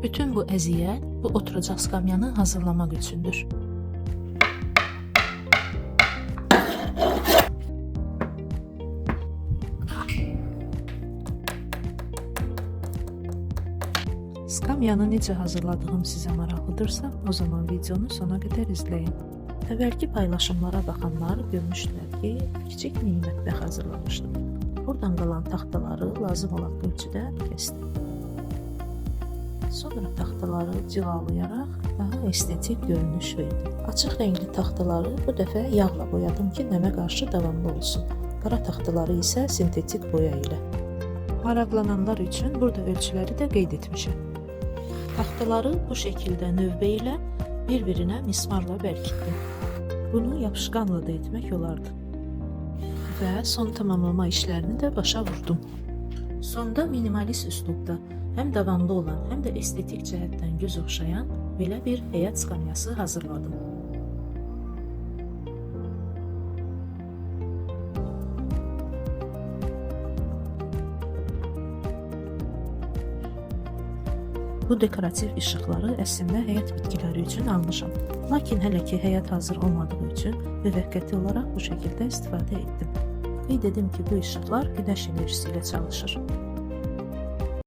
Bütün bu əziyyət bu oturacaq skamyanı hazırlamaq üçündür. Skamyanı necə hazırladığım sizə maraqlıdırsa, o zaman videonu sona qədər izləyin. Əvvəlki paylaşımlara baxanlar görmüşdülər ki, kiçik mini mətbəx hazırlamışdım. Buradan qalan taxtaları lazım olan ölçüdə kəsdim. Sonra taxtaları cilalayaraq daha estetik görünüş verdim. Açıq rəngli taxtaları bu dəfə yağla boyadım ki, nəmə qarşı davamlı olsun. Qara taxtaları isə sintetik boya ilə. Maraqlananlar üçün burada ölçüləri də qeyd etmişəm. Taxtaları bu şəkildə növbə ilə bir-birinə mismarla bərkitdim. Bunu yapışqanla da etmək olardı. Və son tamamlama işlərini də başa vurdum. Sonda minimalist üslubda həm davamlı olan, həm də estetik cəhətdən göz oxşayan belə bir həyət skamyası hazırladım. Bu dekorativ işıqları əslində həyət bitkiləri üçün almışam. Lakin hələ ki həyət hazır olmadığı üçün müvəqqəti olaraq bu şəkildə istifadə etdim. Qeyd edim ki, bu işıqlar günəş enerjisi ilə çalışır.